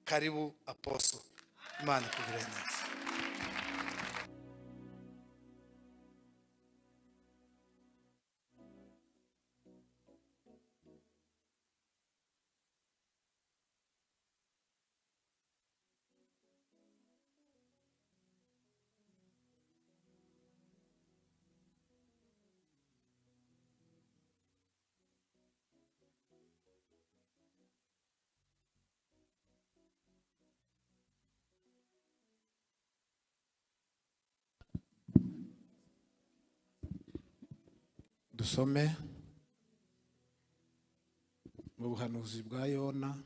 Karibu aposo, Imana ikugirire neza. Dusome mu buhanuzi bwa Yona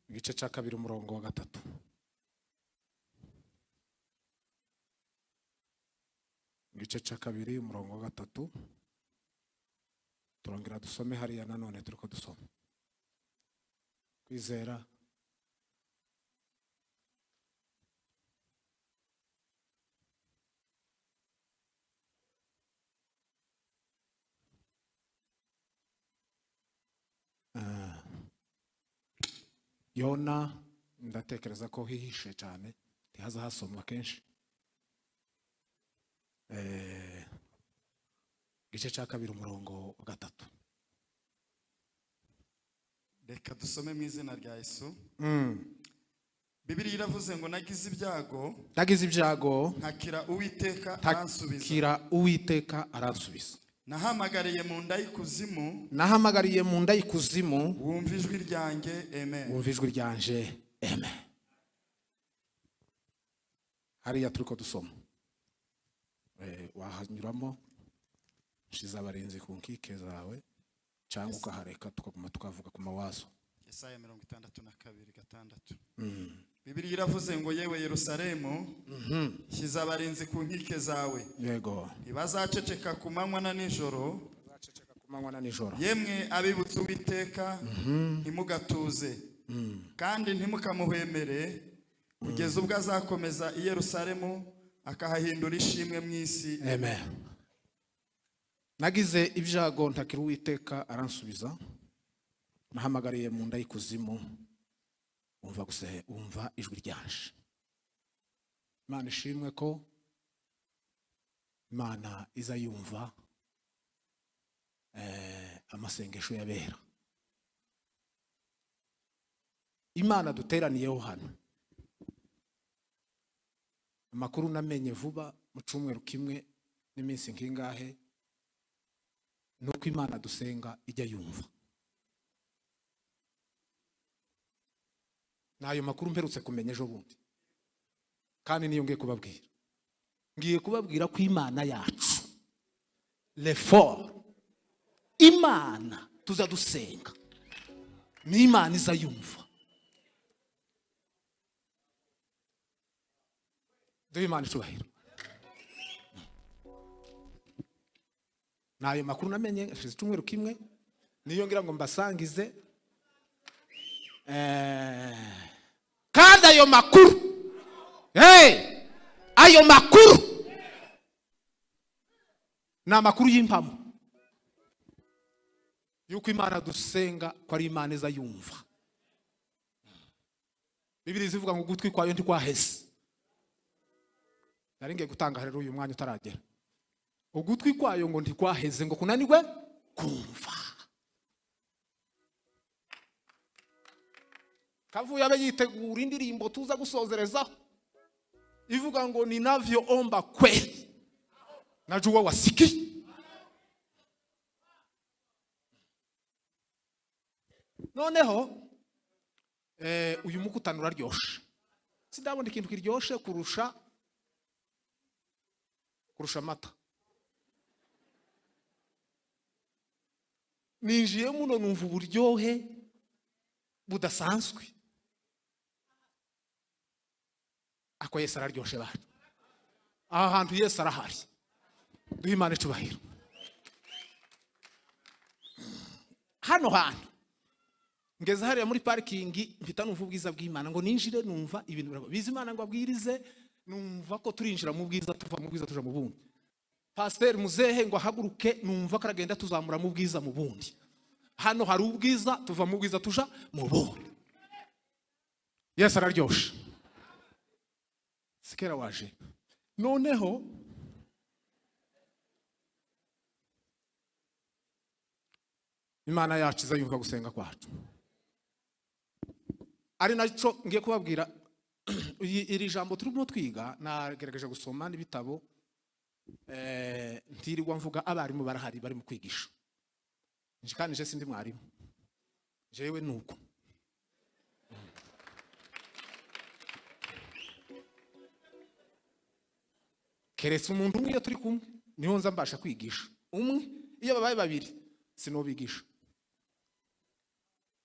igice cya 2 umurongo wa 3. Igice cya 2 umurongo wa 3 turongera dusome hariya nanone turiko dusoma. Kwizera Yona ndatekereza ko hihishe cyane ntihaza hasomwa kenshi. Igice cya 2 umurongo wa 3. Reka dusome mu izina rya Yesu. Bibiliya iravuze ngo nagize ibyago, nagize ibyago ntakira Uwiteka aransubiza, ntakira Uwiteka aransubiza. Nahamagariye mu nda y'ikuzimu, nahamagariye mu nda y'ikuzimu, wumva ijwi ryanjye, amen. Wumva ijwi ryanje, amen. Hariya turiko dusoma wahanyuramo nshize abarinzi ku nkike zawe cyangwa ukahareka tukaguma tukavuga ku mawazo. Yesaya 62:6. Bibiliya iravuze ngo yewe Yerusalemu, shyize abarinzi ku nkike zawe. Yego. Ntibazaceceka ku manywa na nijoro, bazaceceka ku manywa na nijoro. Yemwe abibutse Uwiteka, ntimugatuze, kandi ntimukamuhwemere, kugeza ubwo azakomeza i Yerusalemu akahahindura ishimwe mu isi. Amen. Nagize ibyago ntakira Uwiteka aransubiza, nahamagariye mu nda y'ikuzimu, umva gusehe, umva ijwi ryanje. Imana ishimwe ko Imana iza yumva amasengesho y'abera. Imana duteraniyeho hano, amakuru namenye vuba mu cyumweru kimwe n'iminsi nkingahe, nuko Imana dusenga ijya yumva. Nayo makuru mperutse kumenya ejo bundi, kandi niyo ngiye kubabwira. Ngiye kubabwira ko Imana yacu l'effort, Imana tuza dusenga ni Imana iza yumva. Duhe Imana icubahiro. Nayo makuru namenye hashize icyumweru kimwe, niyo ngira ngo mbasangize. Kandi ayo makuru, hey, ayo makuru ni amakuru y'impamo yuko Imana dusenga ko ari Imana iza yumva. Bibiliya ivuga ngo ugutwi kwayo ntikwaheze. Nari ngiye gutanga rero uyu mwanya utaragera. Ugutwi kwayo ngo ntikwaheze ngo kunanirwe kumva. Kavuye abe yitegura indirimbo tuza gusozerezaho ivuga ngo ninavyo omba kweli najua wasiki. Noneho uyu mukutano uraryoshe. Sindabona ikintu kiryoshe kurusha amata. Ninjiye muno numva uburyohe budasanzwe. Ako Yesu araryoshe bantu. Aha hantu Yesu arahari. Duhe Imana icubahiro. Hano hantu ngeze hariya muri parking mpita numva ubwiza bw'Imana, ngo ninjire numva ibintu biza Imana ngo abwirize, numva ko turinjira mu bwiza tuva mu bwiza tuja mu bundi. Pasteur muzehe ngo ahaguruke, numva karagenda tuzamura mu bwiza mu bundi. Hano hari ubwiza, tuva mu bwiza tuja mu bundi. Yesu araryoshe. Sikera waje. Noneho Imana yacu izayumva gusenga kwacu. Ari nacyo ngiye kubabwira iri jambo turimo twiga, nagerageje gusoma n'ibitabo, ntirirwa mvuga, abarimu barahari bari mu kwigisha. Nje kandi je sindi mwarimu. Jewe nuko. Keretse umuntu umwe iyo turi kumwe niho nza mbasha kwigisha. Umwe iyo babaye babiri sinobigisha.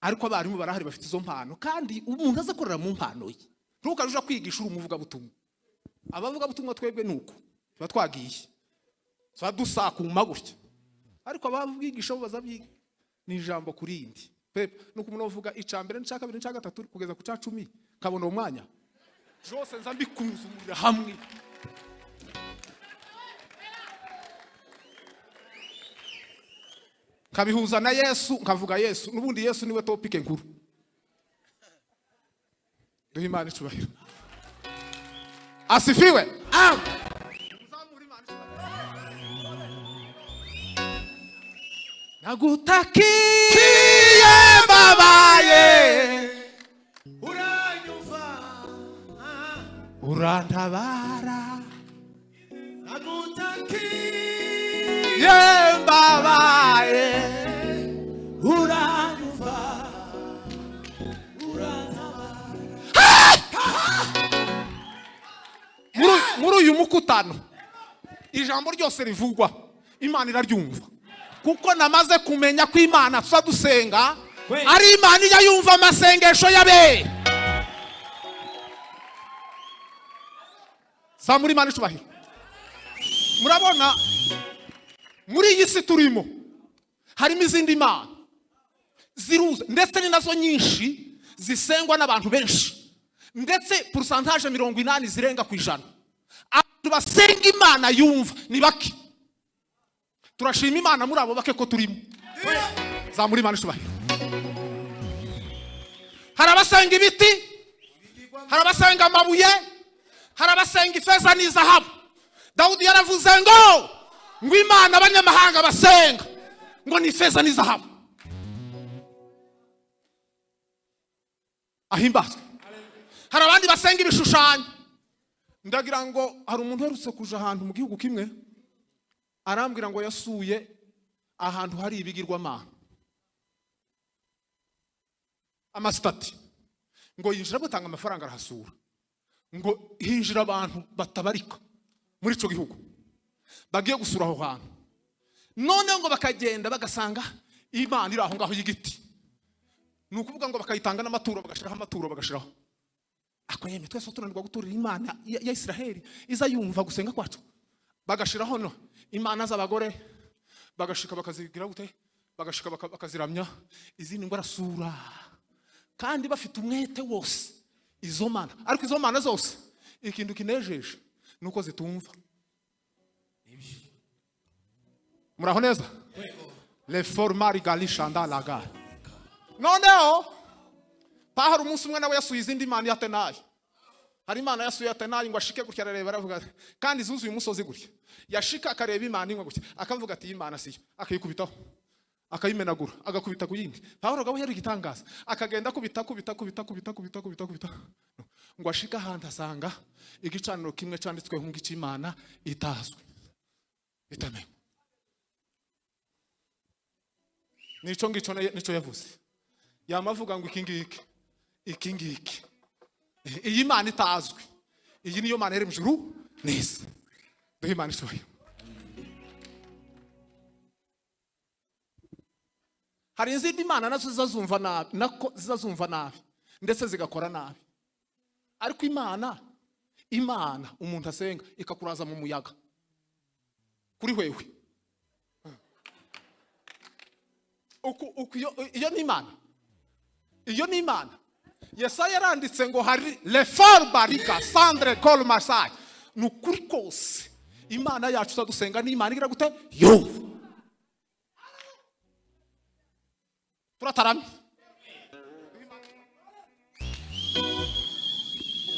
Ariko abarimu barahari bafite izo mpano, kandi umuntu azakorera mu mpano ye. Ntukaruja kwigisha uri umuvuga butumwa. Abavuga butumwa twebwe nuko tuba twagiye, tuba dusakuma gutya. Ariko abavugisha bo bazabyiga ni ijambo kurindi. Pepe nuko umuntu uvuga icambere n'icya kabiri n'icya gatatu kugeza ku cya 10 kabona uwo mwanya. Jose nza mbikuzumurira hamwe. Kabihuza na Yesu, nkavuga Yesu. Nubundi Yesu niwe topic nkuru. Duhe Imana icubahiro. Asifiwe. Amen. Nagutakiye babaye, uranyumva, urantabara. Nagutakiye babaye, uranyumva, urantabara. Muri uyu mukutano ijambo ryose rivugwa Imana iraryumva, kuko namaze kumenya ko Imana tuza dusenga ari Imana ijya yumva amasengesho y'abe. Zamura Imana icubahiro. Murabona muri iyi si turimo harimo izindi mana ziruze, ndetse ni nazo nyinshi zisengwa n'abantu benshi, ndetse pourcentage 80 zirenga ku 100. Abantu basenga Imana yumva ni bake. Turashima Imana muri abo bake ko turimo. Zamura Imana icubahiro. Hari abasenga ibiti, hari abasenga amabuye, hari abasenga ifeza n'izahabu. Dawudi yaravuze ngo Imana abanyamahanga basenga ngo ni ifeza n'izahabu. Ahimbazwe. Hari abandi basenga ibishushanyo. Ndagira ngo hari umuntu uherutse kuja ahantu mu gihugu kimwe, arambwira ngo yasuye ahantu hari ibigirwamana, amasitati, ngo yinjira gutanga amafaranga arahasura, ngo hinjira abantu batabarika muri ico gihugu bagiye gusura aho hantu. None ngo bakagenda bagasanga Imana iri aho ngaho y'igiti, ni ukuvuga ngo bakayitanga n'amaturo, bagashiraho amaturo, bagashiraho. Ako yemwe twese tunanirwa guturira Imana ya Israheli iza yumva gusenga kwacu. Bagashiraho no imana z'abagore, bagashika bakazigira gute, bagashika bakaziramya, izindi ngo arasura, kandi bafite umwete wose izo mana. Ariko izo mana zose ikintu kinejeje nuko zitumva. Muraho neza? Le formari galishanda laga. Noneho pahari umunsi umwe nawe yasuye izindi mana ya Atenayi. Hari Imana yasuye Atenayi ngo ashike gutya arareba aravuga, kandi zuzuye umusozi gutya. Yashika akareba Imana imwe gutya, akavuga ati Imana siyo, akayikubitaho, akayimenagura, agakubita ku yindi. Pawulo gawe yari igitangaza, akagenda kubita kubita kubita kubita kubita kubita kubita, ngo ashika ahantu asanga igicaniro kimwe canditsweho ngo Imana itazwi, itamenywa. Nico ngico nico yavuze. Yamavuga ngo iki ngiki, iki ngiki, iyi Imana itazwi, iyi niyo Mana iri mu ijuru n'isi. Duhe Imana icubahiro. Hari izindi mana nazo zizazumva nabi, nako zizazumva nabi, ndetse zigakora nabi. Ariko Imana, Imana umuntu asenga ikakuraza mu muyaga kuri wewe. Iyo ni Imana, iyo ni Imana. Yesaya yaranditse ngo hari le fort barika sandre kol masai. Nukuri kose Imana yacu tuzadusenga ni Imana igira gute? Yumva. Turataramye.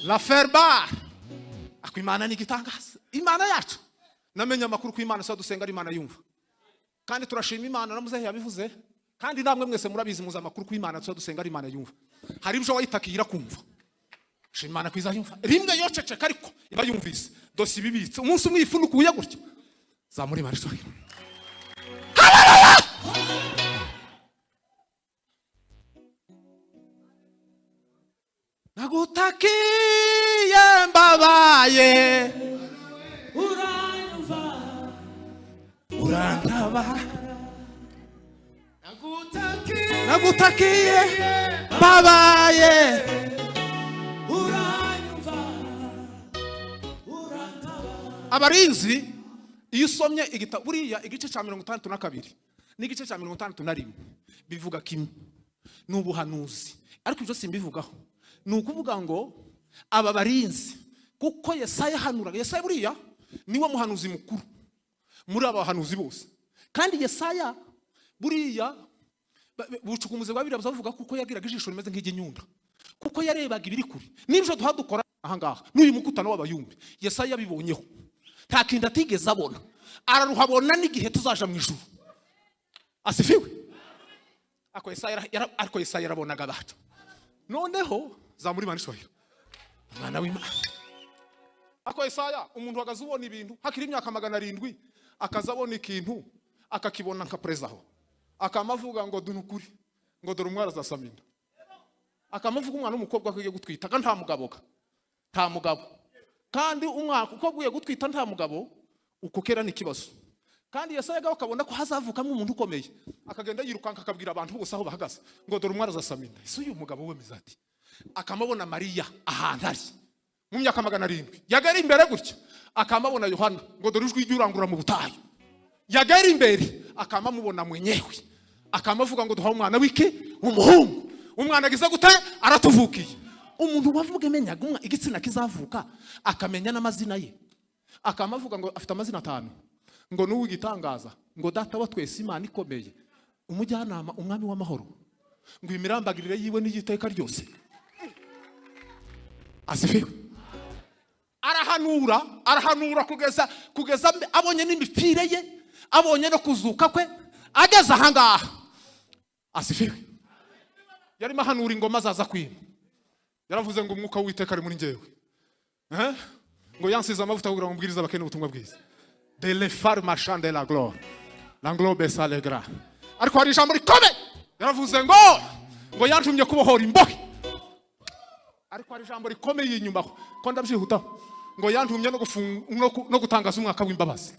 La ferba. Ako Imana ni igitangaza. Imana yacu. Namenye amakuru ku Imana tuzadusenga ari Imana yumva. Kandi turashima Imana na muzehe yabivuze. Kandi namwe mwese murabizi muza amakuru ku Imana tuzadusenga ari Imana yumva. Hari ibyo wayitakira kumva. Shima Imana kwiza yumva. Rimwe yoceceka ariko iba yumvise. Dosi bibitse. Umunsi umwe ifunukuye gutya. Zamuri Imana ishobora. Haleluya! Nagutakiye mbabaye. Uranyumva. Urantaba. Nagutakiye mbabaye. Uranyumva. Urantaba. Abarinzi iyo usomye igitabo buriya igice cya 62 n'igice cya 61 bivuga kimwe n'ubuhanuzi, ariko ibyo simbivugaho. Ni ukuvuga ngo aba barinzi kuko Yesaya hanuraga. Yesaya buriya niwe muhanuzi mukuru muri aba bahanuzi bose, kandi Yesaya buriya bucukumuze bwa Bibiliya buvuga kuko yagiraga ijisho rimeze nk'iginyunda, kuko yarebaga ibiri kure. N'ibyo duha dukora aha ngaha n'uyu mukutano w'abayumbi Yesaya yabibonyeho, nta kintu atigeze abona, araruhabona n'igihe tuzaja mu ijuru. Asifiwe. Ariko Yesaya yarabonaga abacu. Noneho zamuri Imana ishobora. Umwana w'Imana. Ariko Yesaya umuntu wagaze ubona ibintu hakiri imyaka 700 akazabona ikintu akakibona nka prezaho, akamavuga ngo dunukuri ngo dore umwana azasamina, akamavuga umwana w'umukobwa agiye gutwita kandi nta mugabo, nta mugabo, kandi umwana uko agiye gutwita nta mugabo, uko kera ni ikibazo. Kandi Yesaya akabona ko hazavukamo umuntu ukomeye, akagenda yirukanka akabwira abantu bose aho bahagaze ngo dore umwana azasamina. Ese uyu mugabo we mizati akamabona Mariya ahantu ari mu myaka 700 yagera imbere gutya, akamabona Yohana ngo dore ijwi ry'urangura mu butayu, yagera imbere akamamubona mwenyewe, akamavuga ngo duha umwana wiki umuhungu, umwana agize gute aratuvukiye. Umuntu wavuga emenyaga umwa igitsina kizavuka akamenya n'amazina ye, akamavuga ngo afite amazina 5, ngo nuwe igitangaza, ngo data wa twese Imana ikomeye, umujyanama, umwami w'amahoro, ngo imirambagirire yiwe n'igiteka ryose. Asifiwe. Arahanura, arahanura kugeza abonye n'imipfire ye, abonye no kuzuka kwe, ageze aha ngaha. Asifiwe. Yarimo ahanura ingoma zaza kwima. Yaravuze ngo umwuka w'Uwiteka ari muri njyewe. Ngo yansize amavuta kugira ngo mbwirize abakene ubutumwa bwiza. De le far marchand de la gloire. L'anglobe s'allegra. Ariko hari ijambo rikomeye. Yaravuze ngo yantumye kubohora imbohe. Ariko hari ijambo rikomeye inyuma ko ndabyihuta, ngo yantumye no gutangaza umwaka w'imbabazi.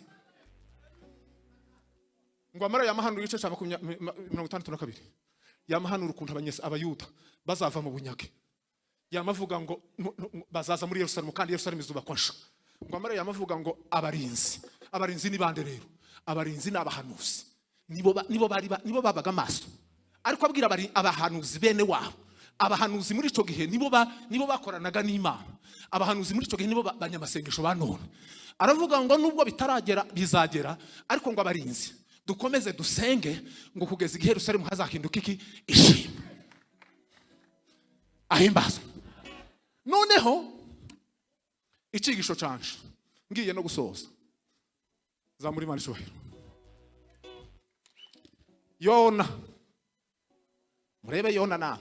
Ngo amara yamahanura igice cya 62 yamahanura ukuntu abayuda bazava mu bunyage, yamavuga ngo bazaza muri Yerusalemu kandi Yerusalemu izubakwa nsha. Ngo amara yamavuga ngo abarinzi, abarinzi ni bande rero? Abarinzi ni abahanuzi, nibo babaga amaso. Ariko abwira abahanuzi bene wabo. Abahanuzi muri ico gihe nibo bakoranaga n'Imana. Abahanuzi muri ico gihe nibo banyamasengesho ba none. Aravuga ngo nubwo bitaragera bizagera, ariko ngo abarinzi dukomeze dusenge ngo kugeza igihe Yerusalemu hazahinduka iki ishimwe. Ahimbazwe. Noneho icigisho canje ngiye no gusoza. Zamuri Imana ishobora. Yona. Murebe Yona na.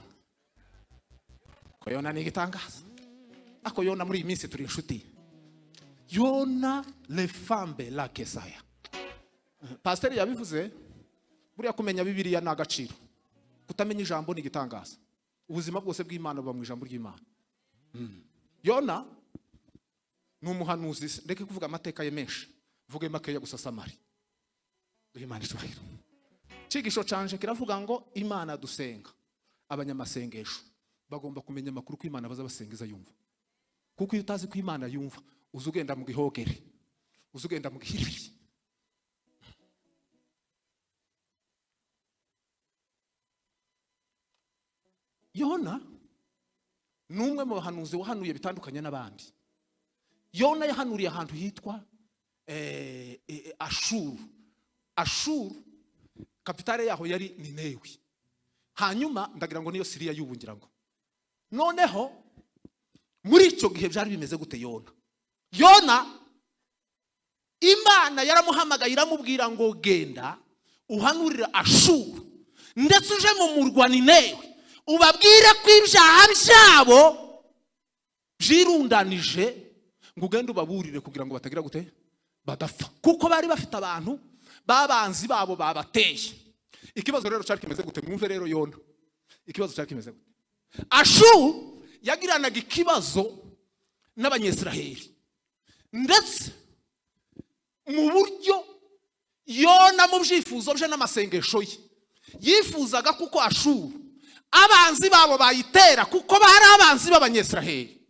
Ko Yona ni igitangaza. Ako Yona muri iyi minsi turi inshuti. Yona le fambe la Kesaya. Pastor yabivuze buriya kumenya Bibiliya ni agaciro. Kutamenya ijambo ni igitangaza. Ubuzima bwose bw'Imana buba mu ijambo ry'Imana. Yona ni umuhanuzi, ndeke kuvuga amateka ye menshi, mvuge makeya gusa Samari. Duhe Imana icyubahiro. Cigisho canje kiravuga ngo Imana dusenga, abanyamasengesho bagomba kumenya amakuru ko Imana bazabasengiza yumva. Kuko iyo utazi ko Imana yumva, uzugenda mu gihogere, uzugenda mu gihiriri. Yona ni umwe mu bahanuzi wahanuye bitandukanye n'abandi. Yona yahanuriye ahantu hitwa Ashuru. Ashuru kapitale yaho yari Ninewi. Hanyuma ndagira ngo niyo Siriya y'ubu ngira ngo. Noneho muri icyo gihe byari bimeze gute Yona? Yona Imana yaramuhamagaye iramubwira ngo genda uhanurira Ashuru ndetse uje mu murwa Ninewi ubabwire ko ibyaha byabo byirundanije, ngo ugende ubaburire kugira ngo batagira gute badapfa, kuko bari bafite abantu babanzi babo babateye. Ikibazo rero cyari kimeze gute? Mwumve rero Yona, ikibazo cyari kimeze gute? Ashuru yagiranaga ikibazo n'Abanyisiraheli, ndetse mu buryo Yona mu byifuzo bye n'amasengesho ye yifuzaga kuko Ashuru abanzi babo bayitera, kuko bari abanzi b'Abanyisiraheli.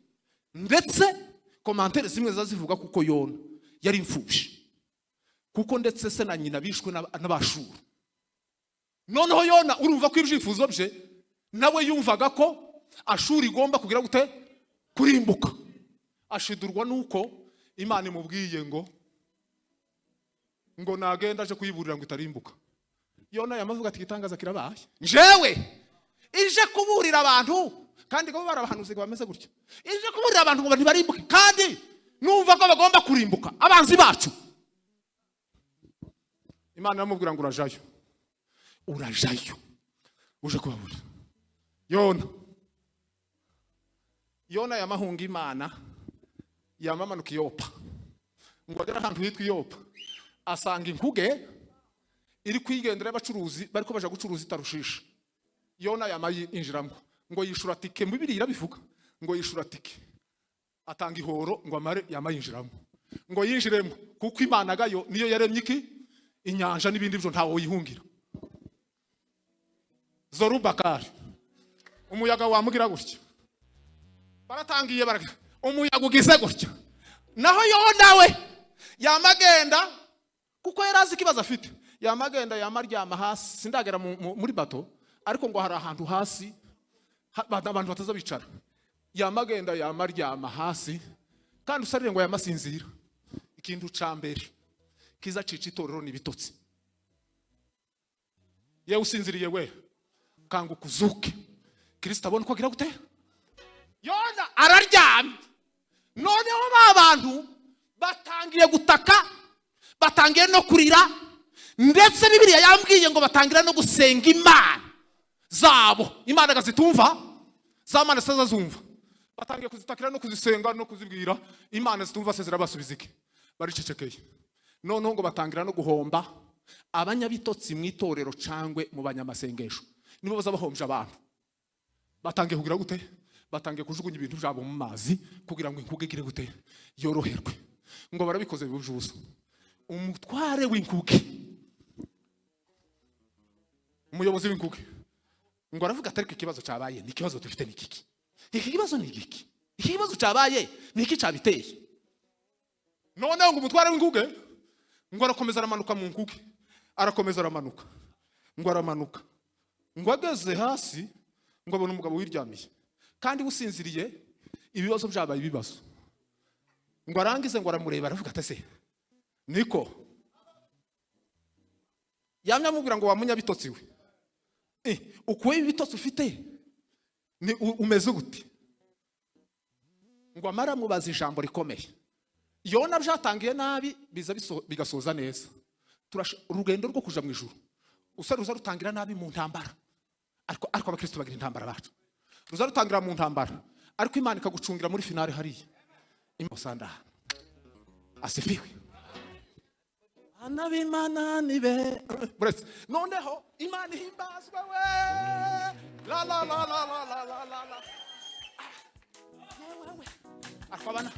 Ndetse commentaire zimwe zazivuga kuko Yona yari imfubyi, kuko ndetse se na nyina bishwe n'Abashuru. Noneho Yona urumva ko ibyifuzo bye nawe yumvaga ko Ashuru igomba kugira gute kurimbuka. Ashidurwa nuko Imana imubwiye ngo nagenda aje kuyiburira ngo itarimbuka. Yona yamavuga ati igitangaza kirabaye, njewe ije kuburira abantu, kandi ko barabahanuzi bameze gutya, ije kuburira abantu ngo ntibarimbuke, kandi numva ko bagomba kurimbuka abanzi bacu. Imana iramubwira ngo urajayo, urajayo uje kubabura. Yona yamahunga Imana, yamamanuka Yopa, ngo agera ahantu hitwa Yopa asanga inkuge iri kwigendera y'abacuruzi bariko baja gucuruza itarushisha. Yona yamayinjiramo ngo yishura tike, mu Bibiliya irabivuga ngo yishura tike, atanga ihoro ngo amare yamayinjiramo, ngo yinjiremo kuko Imana gayo niyo yaremye iki inyanja n'ibindi byo ntawo yihungira. Zorubakari umuyaga wamugira gutya, baratangiye umuyaga ugize gutya. Naho Yona we yamagenda kuko yarazi ikibazo afite, yamagenda yamaryama hasi. Sindagera muri bato, ariko ngo hari ahantu hasi abantu bataza bicara. Yamagenda yamaryama hasi, kandi usarire ngo yamasinzira. Ikintu ca mbere kiza cica itorero ni ibitotsi. Yewe usinziriye we, kanguka uzuke, Kristo abone ko agira gute. Yona araryamye. Noneho ba bantu batangiye gutaka, batangiye no kurira, ndetse Bibiliya yambwiye ngo batangira no gusenga Imana zabo. Imana gazitumva, za mana zazumva. Batangiye kuzitakira no kuzisenga no kuzibwira Imana zitumva, se zirabasubiza iki? Baricecekeye. Noneho ngo batangira no guhomba. Abanyabitotsi mu itorero cangwe mu banyamasengesho nibo bazabahombye abantu. Batangiye kugira gute? Batangiye kujugunya ibintu byabo mu mazi kugira ngo inkuge igire gute yoroherwe. Ngo barabikoze bibujuza. Umutware w'inkuge, umuyobozi w'inkuge, ngo aravuga atari ikibazo cyabaye, ni ikibazo dufite ni iki? Iki kibazo ni iki? Iki kibazo cyabaye ni iki cyabiteye? Noneho ngo umutware w'inkuge ngo arakomeza aramanuka mu nkuge, arakomeza aramanuka, ngo aramanuka, ngo ageze hasi ngo abone umugabo wiryamiye kandi usinziriye, ibibazo byabaye ibibazo. Ngo arangize ngo aramureba aravuga ati se niko yamye amubwira ngo wamunyabitotsi we, ukuye ibitotsi ufite ni umeze gute? Ngo amara mubaza ijambo rikomeye. Yona byatangiye nabi biza bigasoza neza. Urugendo rwo kuja mu ijuru usa rutangira nabi mu ntambara, ariko abakristo bagira intambara bacu. Ruza rutangira mu ntambara, ariko Imana ikagucungira muri finale hariya. Imosanda asifiwe. Anabimana nibe buretse. Noneho Imana ihimbazwe we, la la la la la la la la. Akabana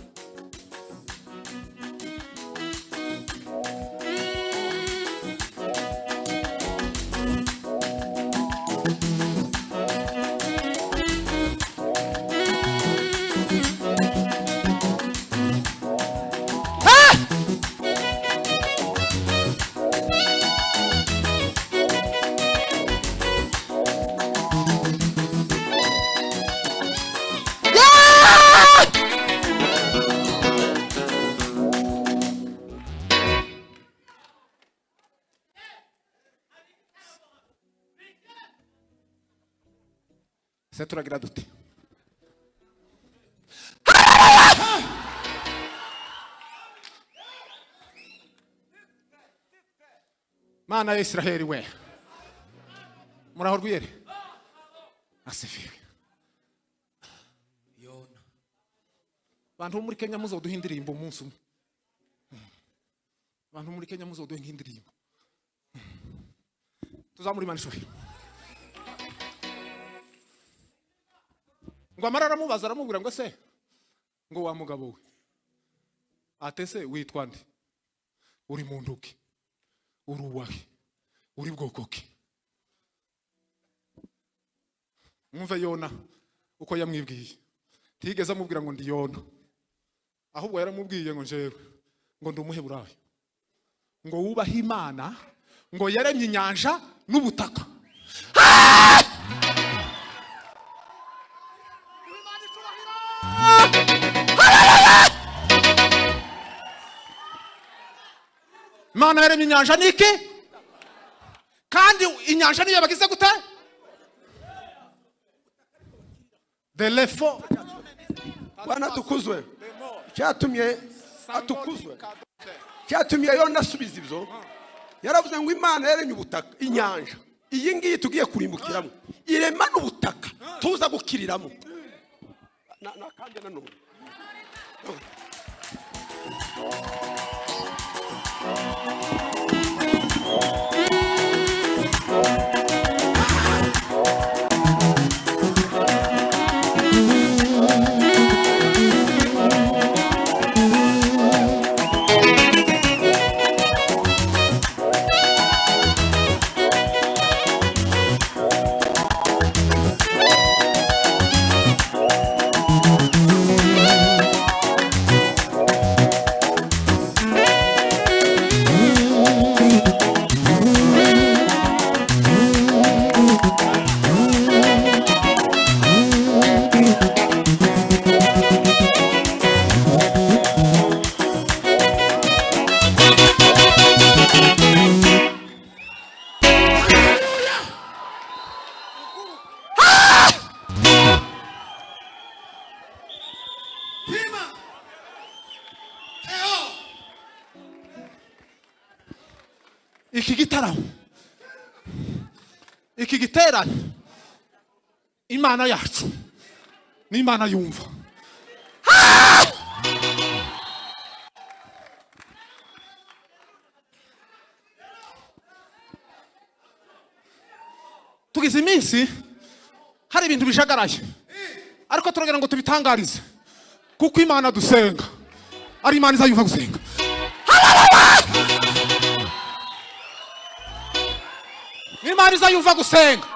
Yeah! Se turagira dute? Mana ya Israheli we. Muraho rwiyere. Asifiwe. Yona. Bantu bo muri Kenya muzoduha indirimbo umunsi umwe. Bantu muri Kenya muzoduha indirimbo. Tuzamuri Imana ishuri. Ngo amara aramubaza aramubwira ngo se ngo wa mugabo we atese witwa nde? Uri muntu ki? Uri uwahe? Uri bwoko ki? Mwumve Yona uko yamwibwiye. Tigeze amubwira ngo ndi Yona. Ahubwo yaramubwiye ngo njewe ngo ndi umuheburayo. Ngo wubahe Imana, ngo yaremye inyanja n'ubutaka. Imana yaremye inyanja niki? Kandi inyanja niyo bagize gute? The lefo. Bwana atukuzwe. Cyatumye atukuzwe. Cyatumye Yona asubiza ibyo. Yaravuze ngo Imana yaremye ubutaka, inyanja. Iyi ngiyi tugiye kurimbukiramo. Irema n'ubutaka tuza gukiriramo. Na kandi nanone. Iki gitaramo, iki giterane, Imana yacu ni Imana yumva. Tugize iminsi hari ibintu bijagaraye, ariko turagira ngo tubitangarize kuko Imana dusenga ari Imana izayumva gusenga. Imana izayumva gusenga.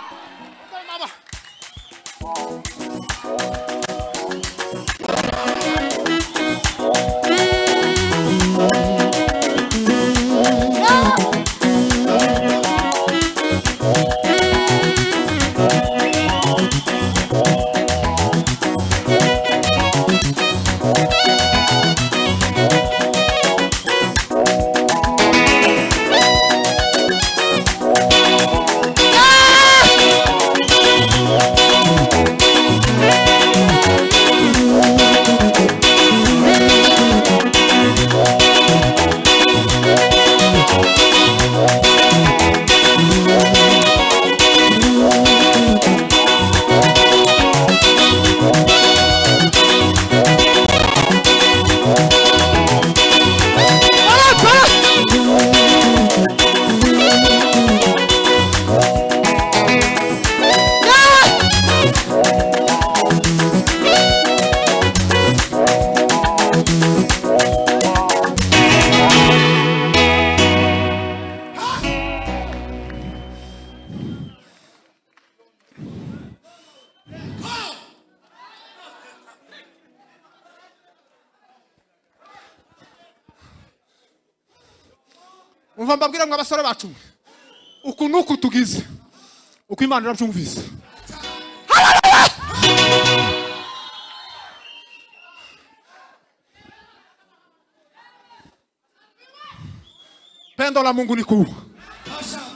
Umva mbabwira ngo abasore bacu uku nuku tugize uko Imana irabyumvise. Pendo la Mungu ni kuu.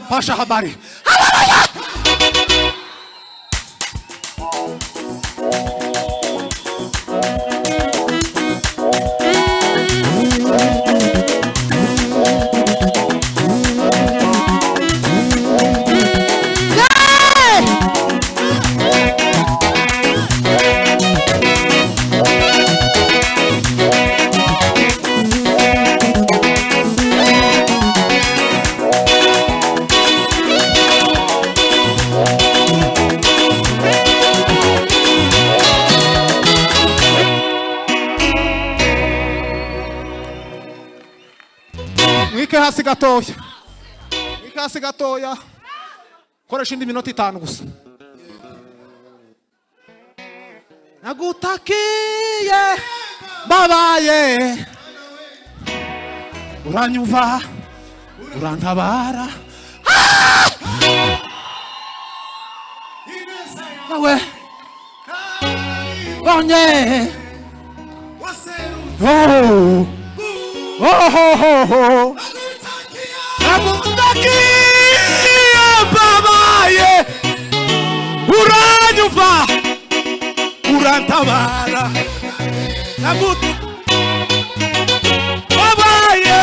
Pasha habari. Haleluya! Mwike hasi gatoya, mwike hasi gatoya, koresha indi minota 5 gusa. Nagutakiye babaye, uranyumva urantabara. Nawe bonye oh oh oh oh, nagutakiye babaye, uranyumva urantabara. Babaye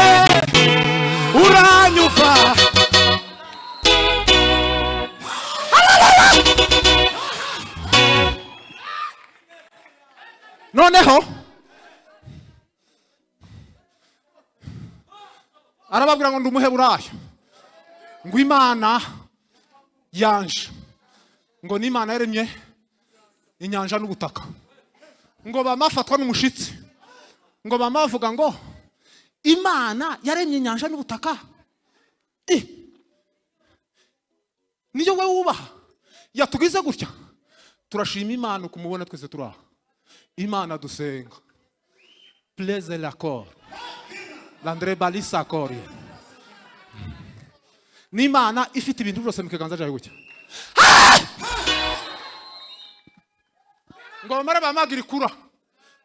uranyumva. Noneho arababwira ngo ndi umuheburayo, ngo Imana yanje, ngo ni Imana yaremye inyanja n'ubutaka. Ngo bamafatwa n'umushitsi, ngo bamavuga ngo Imana yaremye inyanja n'ubutaka. Niyo we wubaha yatugize gutya. Turashima Imana kumubona twese turaha. Imana dusenga plaise l'accord l'André Balisa accord. Ni Imana ifite ibintu byose mu kiganza cyayo gutya. Ngo bamara bamagira ikura,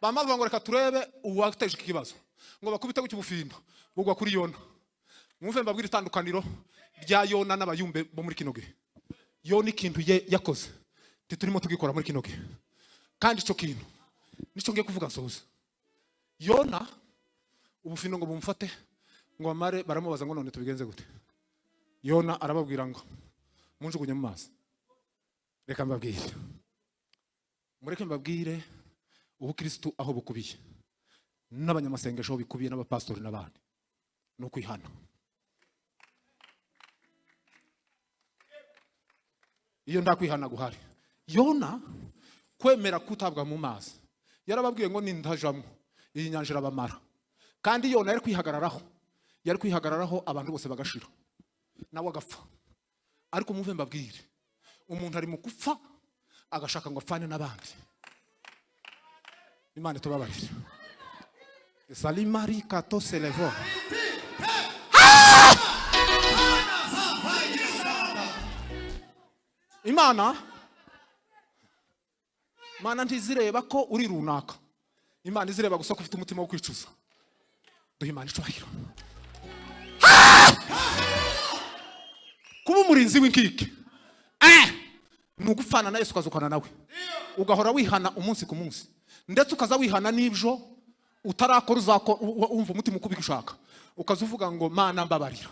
bamavuga ngo reka turebe uwateje ikibazo, ngo bakubite gutya ubufindo bugwa kuri Yona. Mwumve mbabwira itandukaniro rya Yona n'abayumbe bo muri kino gihe. Yona ikintu ye yakoze titurimo tugikora muri kino gihe, kandi ico kintu nico ngiye kuvuga nsoza. Yona ubufindo ngo bumufate, ngo bamare baramubaza ngo none tubigenze gute. Yona arababwira ngo munjugunye mu mazi. Reka mbabwire, mureke mbabwire ubukristo aho bukubiye n'abanyamasengesho bikubiye n'abapastori n'abandi, no kwihana. Iyo ndakwihana guhari. Yona kwemera kutabwa mu mazi, yarababwiye ngo nintajamwo iyi nyanja irabamara. Kandi Yona yari kwihagararaho, yari kwihagararaho abantu bose bagashira nawe agapfa. Ariko muve mbabwire, umuntu ari mu gupfa agashaka ngo apfane n'abandi. Imana itubabarire. Salimari kato selevo. Imana Mana ntizireba ko uri runaka. Imana izireba gusa ko ufite umutima wo kwicuza. Duhe Imana icubahiro. Kuba umurinzi w'inkike ni ugupfana na Yesu ukazukana nawe, ugahora wihana umunsi ku munsi, ndetse ukaza wihana n'ibyo utarakora uzako wumva umutima uko ubishaka, ukaza uvuga ngo Mana mbabarira.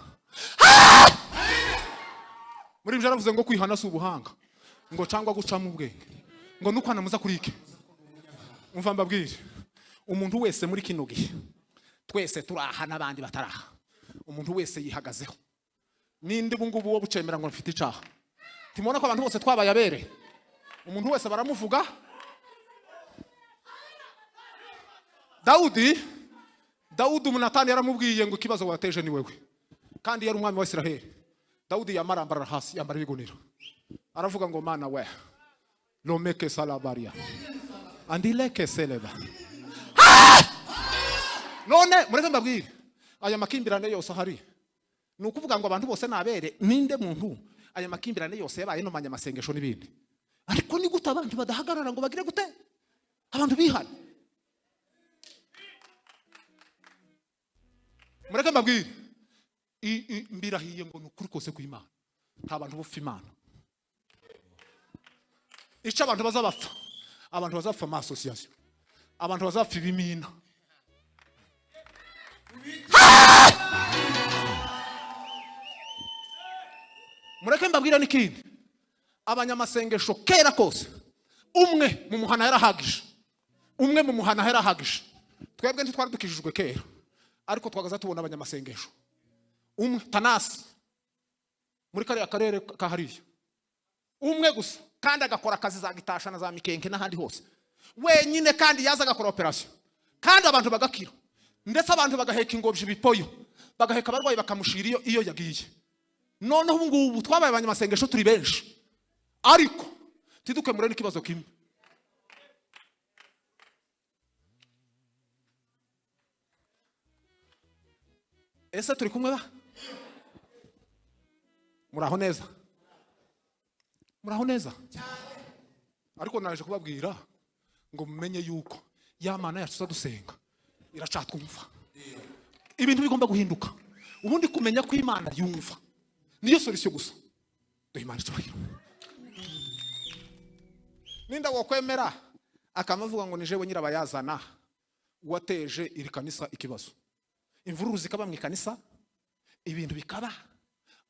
Muri ibyo yaravuze ngo kwihana si ubuhanga, ngo cyangwa gucamo ubwenge, ngo nukwana muza kuri iki. Umva mbabwire, umuntu wese muri kino gihe twese turaha n'abandi bataraha, umuntu wese yihagazeho. Ninde ubungubu wo bucemera ngo mfite icaha? Timona ko abantu bose twabaye abere, umuntu wese baramuvuga. Daudi Umunatani yaramubwiye ngo ikibazo wateje ni wewe, kandi yari umwami wa Israheli. Daudi yamarambara hasi, yambara ibigunira, aravuga ngo Mana we lomeke salabaria andileke seleba. None mureke mbabwire, aya makimbirane yose ahari ni ukuvuga ngo abantu bose nabere. Ninde muntu aya makimbirane yose yabaye no manyamasengesho n'ibindi? Ariko ni gute abantu badahagarara ngo bagire gute? Abantu bihana. Mureke mbabwire, mbirahiye ngo nukuri kose kw'Imana, nta bantu bupfa Imana. Ico abantu bazabapfa, abantu bazapfa ama association, abantu bazapfa ibimina. Mureke mbabwira n'ikindi, abanyamasengesho kera kose umwe mu muhana yarahagije, umwe mu muhana yarahagije. Twebwe ntitwari dukijijwe kera, ariko twagaza tubona abanyamasengesho. Umwe Tanasi muri kariya karere ka hariya, umwe gusa, kandi agakora akazi za gitasha na za mikenke n'ahandi hose wenyine, kandi yaza agakora operation, kandi abantu bagakira, ndetse abantu bagaheka ingobyi ibipoyo, Bagaheka abarwayi bakamushira iyo yagiye. Noneho ubu ngubu twabaye abanyamasengesho turi benshi. Ariko tidukemure n'ikibazo kimwe. Ese turi kumwe ba? Muraho neza. Muraho neza. Ariko naje kubabwira ngo mumenye yuko ya Mana yacu dusenga iracatwumva. Ibintu bigomba guhinduka. Ubundi kumenya ko Imana yumva niyo solution gusa. Duhe Imana icyubahiro. Ninda wokwemera akamavuga ngo nije nyirabayazana wateje iri kanisa ikibazo. Imvururu zikaba mu ikanisa, ibintu bikaba,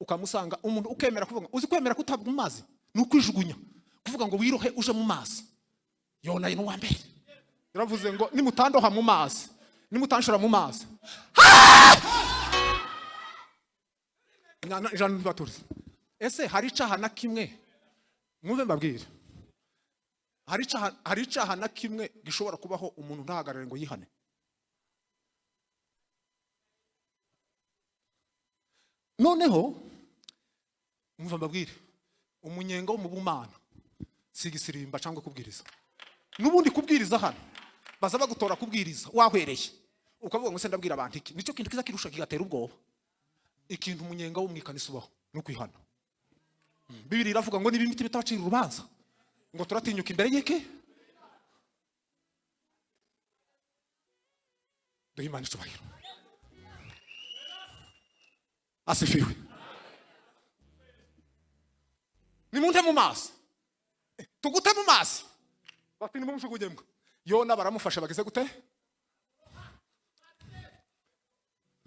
ukamusanga umuntu ukemera kuvuga, uzi kwemera kutabwa mu mazi nukwijugunya kuvuga ngo wirohe uje mu mazi. Yona ni uwa mbere. Yaravuze ngo nimutandoha mu mazi, nimutanshora mu mazi. Ese hari icaha na kimwe mwumve mbabwire, hari icaha na kimwe gishobora kubaho umuntu ntahagarare ngo yihane? Noneho mwumve mbabwire, umunyenga wo mu bumana si igisirimba cyangwa kubwiriza. Nubundi kubwiriza hano baza bagutora kubwiriza wahwereye ukavuga ngo se ndabwira abantu iki, nicyo kintu kiza kirusha kigatera ubwoba. Ikintu umunyenga wo mwikanisa ubaho no kwihana. Bibiri iravuga ngo niba imiti bitabacira urubanza ngo turatinyuka imbere yeke. Duhe Imana icyubahiro. Asifiwe. Nimunte mu mazi, tugute mu mazi, bati nimumushugunyemwe. Yona baramufasha bageze gute?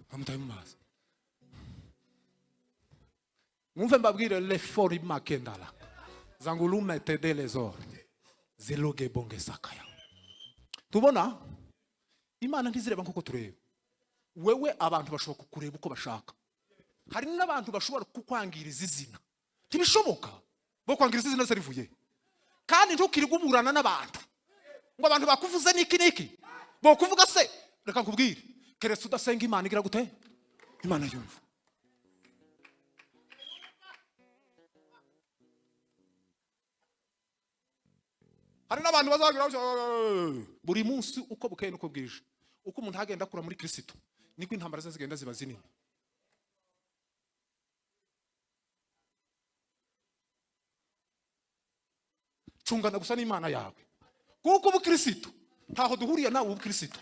Bamutaye mu mazi. Mwumve mbabwire, lefori makendala zangulume tedelezor ziloge bonge sakaya. Tubona Imana ntizireba nkuko tureba. Wewe abantu bashobora kukureba uko bashaka. Hari n'abantu bashobora kukwangiriza izina. Ntibishoboka bo kwangiriza izina serivuye. Kandi ntukirige uburana n'abantu ngo abantu bakuvuze niki niki. Bo kuvuga se, reka nkubwire, keretse udasenga Imana igira gute? Imana yumva. Hari n'abantu bazagira buri munsi uko bukeye nuko bwije, uko umuntu agenda akura muri Kristo niko intambara ze zigenda ziba zinini. Cungana gusa n'Imana yawe, kuko ubu Kristo ntaho duhuriye nawe. Ubu Kristo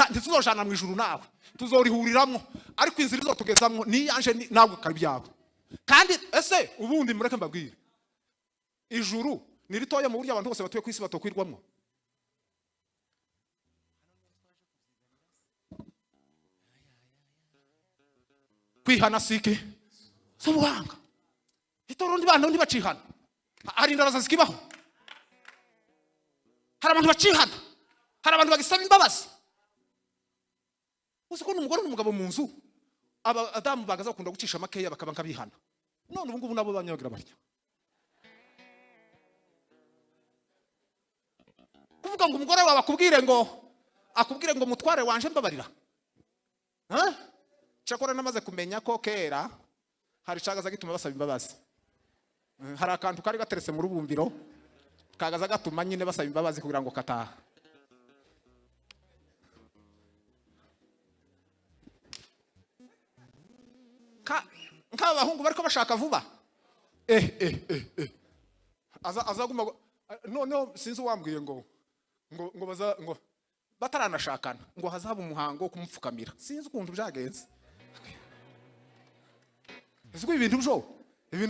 ntituzojana mu ijuru nawe, tuzorihuriramwo, ariko inzira izotugezamwo ni yanje nawe kabyawe. Kandi ese ubundi mureke mbabwire, ijuru ni ritoya mu buryo abantu bose batuye ku isi batokwirwamwo. Kwihana sike subuhanga itorundi bantu ntibacihana. Hari indaraza zikibaho, hari abantu bacihana, hari abantu bagisaba imbabazi. Uzi ko n'umugore n'umugabo mu nzu abadamu bagaza bakunda gucisha makeya bakaba nkabihana. None ubu ngubu nabo banyagira barya. Kuvuga ngo umugore wawe akubwire ngo mutware wanje mbabarira. Cyakora namaze kumenya ko kera hari cagaza gituma basaba imbabazi. Hari akantu kari gateretse mu rubumbiro kagaza gatuma nyine basaba imbabazi kugira ngo kataha. Nk'abahungu bariko bashaka vuba. Azaguma noneho sinzi uwambwiye ngo ngo baza ngo bataranashakana ngo hazaba umuhango wo kumupfukamira. Sinzi ukuntu byagenze. Ese ibintu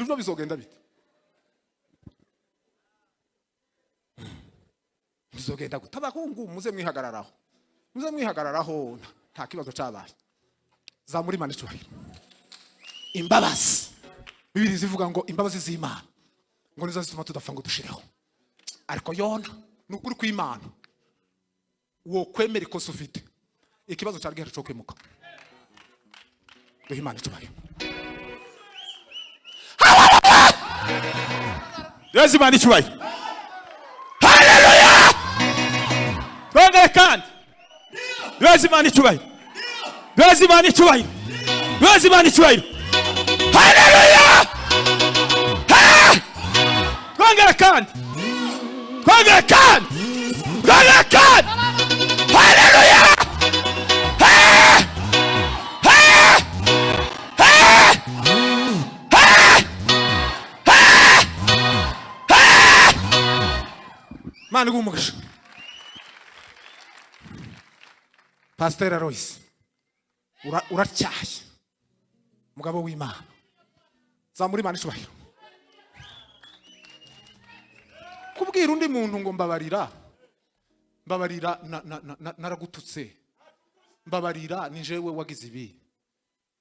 byo bizogenda bite? Bizogenda gute? Abahungu muze mwihagararaho. Muze mwihagararaho nta kibazo cyabaye. Zamuri Imana icyubahiro. Imbabazi. Bibiri zivuga ngo imbabazi z'Imana ngo nizo zituma tudapfa ngo dushireho. Ariko Yona nukuri kw'Imana wo kwemera ikosa ufite, ikibazo cyari gihari cyo kwimuka. Duhe Imana icyubahiro. Duhe Imana icyubahiro. Haleluya! Twongere kandi. Duhe Imana icyubahiro. Duhe Imana icyubahiro. Mwezi Imana icyubahiro. Haleluya! Twongera kandi. Twongera kandi. Twongera kandi. Haleluya! Imana iguhe umugisha. Pastor Aloys, uracyaye mugabo w'Imana, zamura Imana icyubahiro. Kubwira undi muntu ngo mbabarira, mbabarira naragututse, mbabarira ni jewe wagize ibi,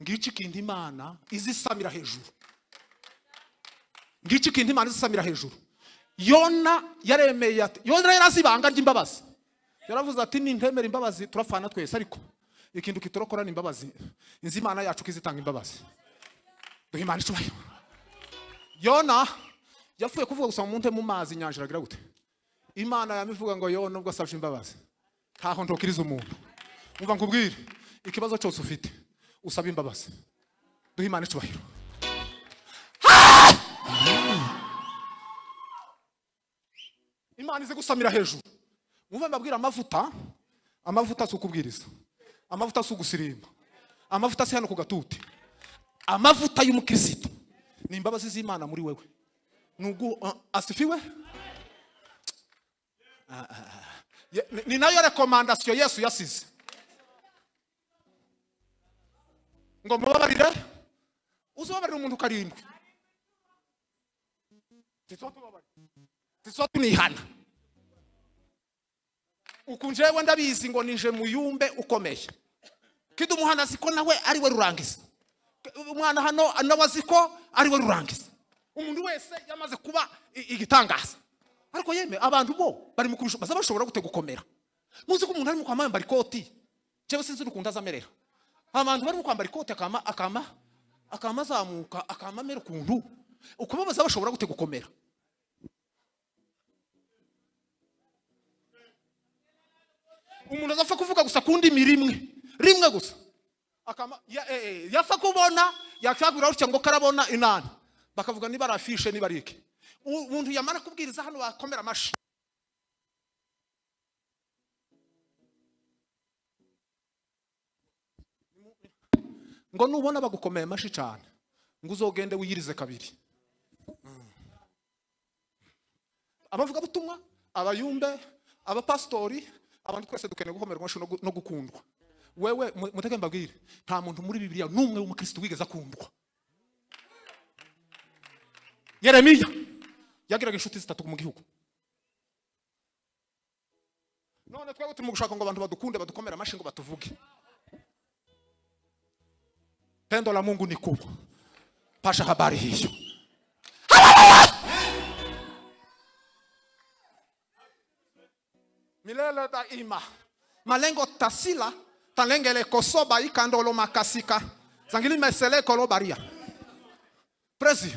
ngici ikintu Imana izisamira hejuru, ngici ikintu Imana izisamira hejuru. Yona yaremeye ati, Yona yarazi ibanga ry'imbabazi, yaravuze ati nintemera imbabazi turafana twese, ariko ikintu kitorokora ni imbabazi, inzi Imana yacu kizitanga imbabazi. Duhe Imana icyubahiro. Yona yapfuye kuvuga gusa umuntu mu mazi inyanja iragira gute? Imana yamivuga ngo Yona ubwo asabye imbabazi ntaho ntokiriza umuntu. Umva nkubwire, ikibazo cyose ufite usaba imbabazi. Duhe Imana icyubahiro. Imana ize gusamira hejuru. Umva mbabwira, amavuta, amavuta si ukubwiriza, amavuta si ugusirimba, amavuta si hano ku gatuti. Amavuta y'umukristo ni imbabazi z'Imana muri wewe. Nugu asifiwe. Ni nayo recommandation Yesu yasize ngo mubabarire. Uzobabarira umuntu karindwi, titwa tunihana. Ukunjewe ndabizi ngo nije muyumbe ukomeye, kidu muhana aziko nawe ari we rurangiza, umwana hano nawe aziko ari we rurangiza. Umuntu wese yamaze kuba igitangaza. Ariko yeme abantu bo bari mu kubisho bazaba bashobora gute gukomera. Muzi ko umuntu ari mu kwambara ikoti, cyangwa sinzi ukuntu azamerera. Abantu bari mu kwambara ikoti akama akama akama zamuka akama mera ukuntu, uko bazaba bashobora gute gukomera. Umuntu azapfa kuvuga gusa kundi mirimwe rimwe gusa akama yapfa kubona yakagura utya ngo karabona inani, bakavuga niba arafishe niba arike. Umuntu yamara kubwiriza hano bakomera amashi. Ngo nubona bagukomeye amashi cyane ngo uzogende wiyirize kabiri. Abavuga butumwa, abayumbe, abapastori, abantu twese dukeneye gukomerwa no gukundwa. Wewe muteke mbabwire, nta muntu muri Bibiliya n'umwe w'umukristo wigeze akundwa. Yeremiya yagiraga inshuti zitatu mu gihugu. None twebwe turimo gushaka ngo abantu badukunde, badukomere amashi ngo batuvuge. Pendo la Mungu ni kubwa. Pasha habari hiyo. Milele daima. Malengo tasila talengele kosoba ikandolo makasika. Zangili mesele kolobaria. Prezi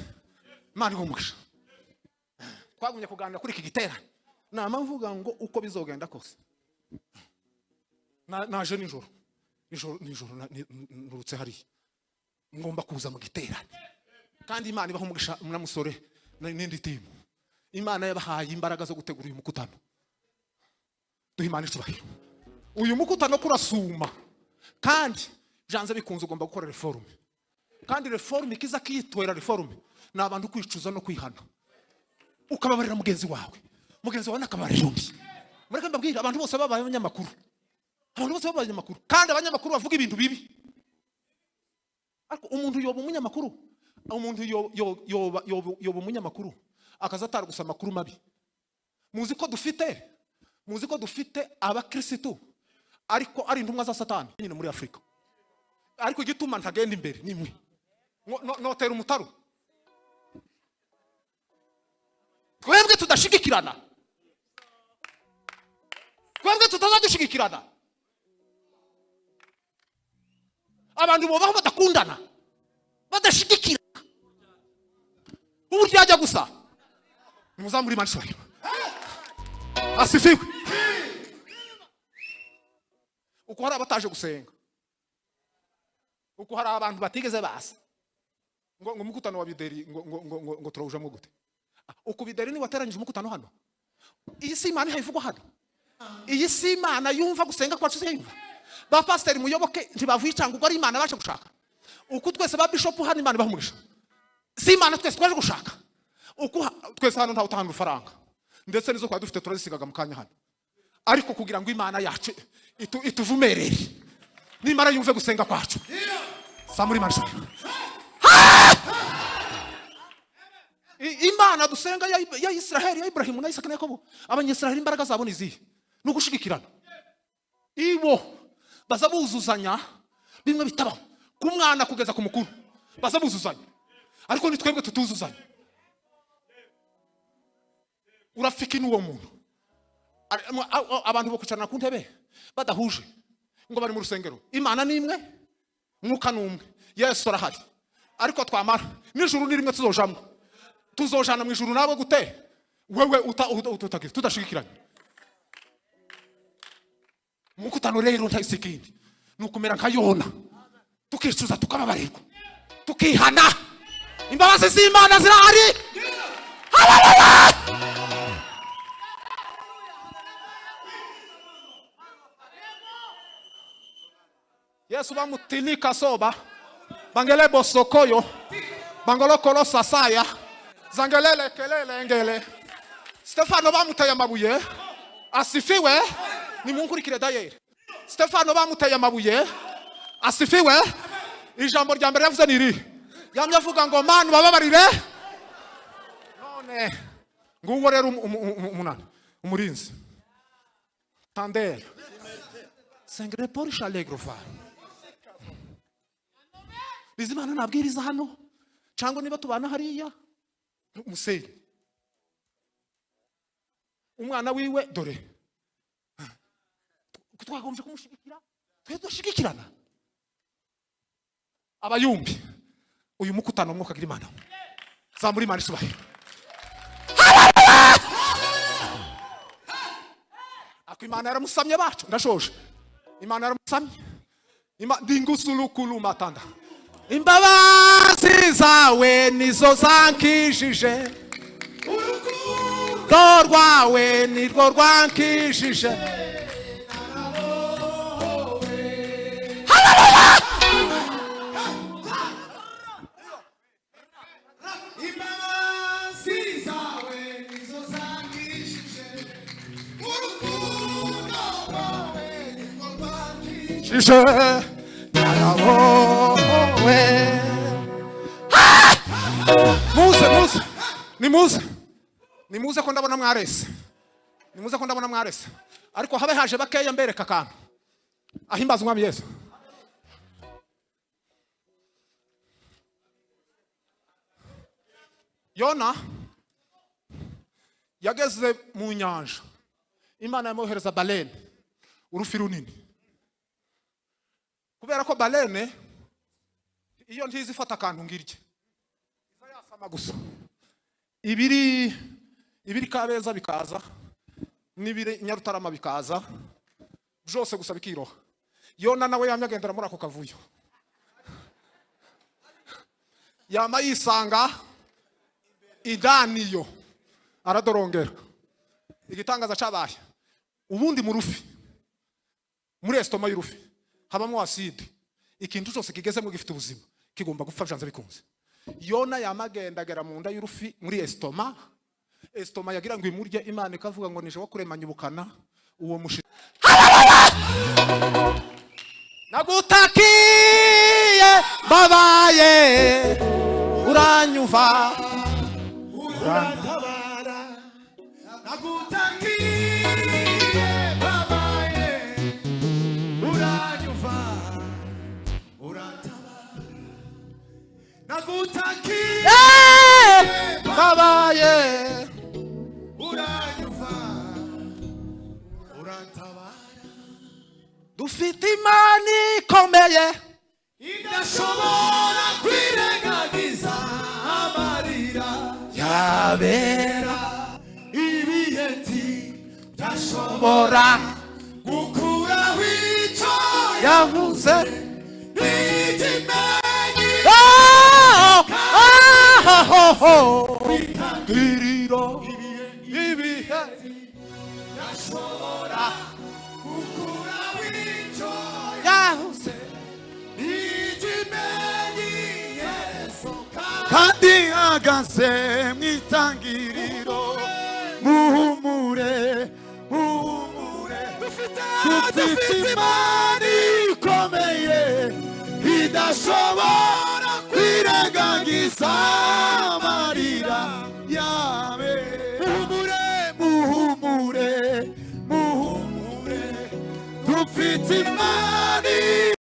Imana iguhe umugisha. Twagumye kuganira kuri iki giterane, nama mvuga ngo uko bizogenda kose. Naje nijoro, nijoro nijoro nurutse hariya, ngomba kuza mu giterane. Kandi Imana ibaha umugisha na musore n'indi timu. Imana yabahaye imbaraga zo gutegura uyu mukutano. Duhe Imana icyubahiro. Uyu mukutano kurasuma, kandi byanze bikunze ugomba gukora reforme. Kandi reforme ikiza kiyitwera reforme ni abantu kwicuza no kwihana, ukababarira mugenzi wawe, mugenzi wawe nakabarira undi. Mureke mbabwire, abantu bose babaye abanyamakuru, abantu bose babaye abanyamakuru, kandi abanyamakuru bavuga ibintu bibi. Ariko umuntu yoba umunyamakuru, umuntu yoba umunyamakuru akazatara gusa amakuru mabi. Muzi ko dufite, muzi ko dufite abakristo ariko ari intumwa za Satani nyine muri Afrika. Ariko igituma ntagenda imbere nimwe notera umutaru. Twebwe tudashigikirana, twebwe tutazadushigikirana. Abantu bobaho badakundana, badashigikirana, uburyo ajya gusa. Muzamuri Imana icyubahiro. Asifiwe. Uko hari abataje gusenga, Uko hari abantu batigeze baza ngo umukutano wa Bideri ngo ngo ngo ngo turawujamo gute? Uko Bideri ni wateranyije umukutano hano. Iyi si Imana ihivugwa hano. Iyi si Imana yumva gusenga kwacu yumva. Ba pastor muyoboke ntibavuye cyangwa ari Imana baje gushaka. Uko twese ba bishop hano Imana bahumugisha. Si Imana twese twaje gushaka. Uko twese hano nta utanga ufaranga. Ndetse nizo kwa dufite turazisigaga mu kanya hano. Ariko kugira ngo Imana yacu ituvumerere. Nimara yumve gusenga kwacu. Samuri marisha. Imana dusenga ya Israel ya Ibrahim na Isaka na Yakobo. Abanyisrael imbaraga zabo ni izihe? Nugushigikirana. Ibo bazabuzuzanya bimwe bitabaho ku mwana kugeza ku mukuru. Bazabuzuzanya. Ariko ni twebwe tutuzuzanya. Urafiki n'uwo muntu. Abantu bo kwicarana ku ntebe badahuje ngo bari mu rusengero. Imana ni imwe, mwuka ni umwe. Yesu arahari. Ariko twamara n'ijuru ni rimwe tuzojamwo. Tuzojana mu ijuru nawe gute? Wewe utagira tudashigikiranye. Mukutano rero ntayisikindi. Nukumera nka Yona. Tukicuza tukababarirwa. Tukihana. Imbabazi z'Imana zirahari. Haleluya! Yesu bamutilika soba. Bangele bosokoyo. Bangolokolo sasaya. Zangelele kelele ngele. Stefano bamuteye amabuye. Asifiwe. Nimunkurikire dayeri. Stefano bamuteye amabuye. Asifiwe. Ijambo rya mbere yavuze niri. Yamye avuga ngo Mana bababarire. None nguwo rero umunani umurinzi. Tandere. Sengre porisha allegro fa. Bizimana nabwiriza hano cyangwa niba tubana hariya umusenyi. Umwana wiwe dore. Twagombye kumushigikira, twe dushigikirana. Abayumbi uyu mukutano mwuka agira Imana. Zamuri Imana isubahe. Ako Imana yaramusamye bacu ndashoje. Imana yaramusamye. Ndingusulukulu matanda. Imbabazi zawe nizo zankijije. Urukundo rwawe nirwo rwankijije. Haleluya! Imbabazi zawe nizo zankijije. Urukundo rwawe nirwo rwankijije. Narabowe. Muze, muze. Nimuze. Nimuze ko ndabona mwarese. Nimuze ko ndabona mwarese. Ariko habe haje bakeya mbereka akantu. Ahimbaza umwami Yesu. Yona yageze mu nyanja. Imana yamuhereza balene, urufi runini. Kubera ko balene iyo ntizi ifata akantu ngirye. Iza yasama gusa. Ibiri Kabeza bikaza, n'ibiri Nyarutarama bikaza, byose gusa bikiroha. Yona nawe yamye agendera muri ako kavuyo. Yama yisanga idaniyo aradorongera. Igitangaza cabaye. Ubundi mu rufi, muri estoma y'urufi habamo acide. Ikintu cyose kigezemo gifite ubuzima kigomba gupfa byanze bikunze. Yona yamagendagera mu nda y'urufi muri estoma. Estoma yagira ngo imurye, Imana ikavuga ngo nije wakuremanya ubukana uwo mushi. Nagutakiye babaye uranyumva urantabara. Nagutakiye babaye uranyumva urantabara. Nagutakiye babaye uranyumva urantabara. Dufite Imana ikomeye idashobora kwirengagiza amarira yabera ibihe ntidashobora gukuraho icyo yavuze n'igime. Aho giriro ibihe yashobora gukura w'icyo yahuze ikimenyetso kandi ahagaze mu itangiriro muhumure muhumure dufite Imana ikomeye idashobora kwirengagiza amarira yawe muhumure muhumure muhumure dufite Imana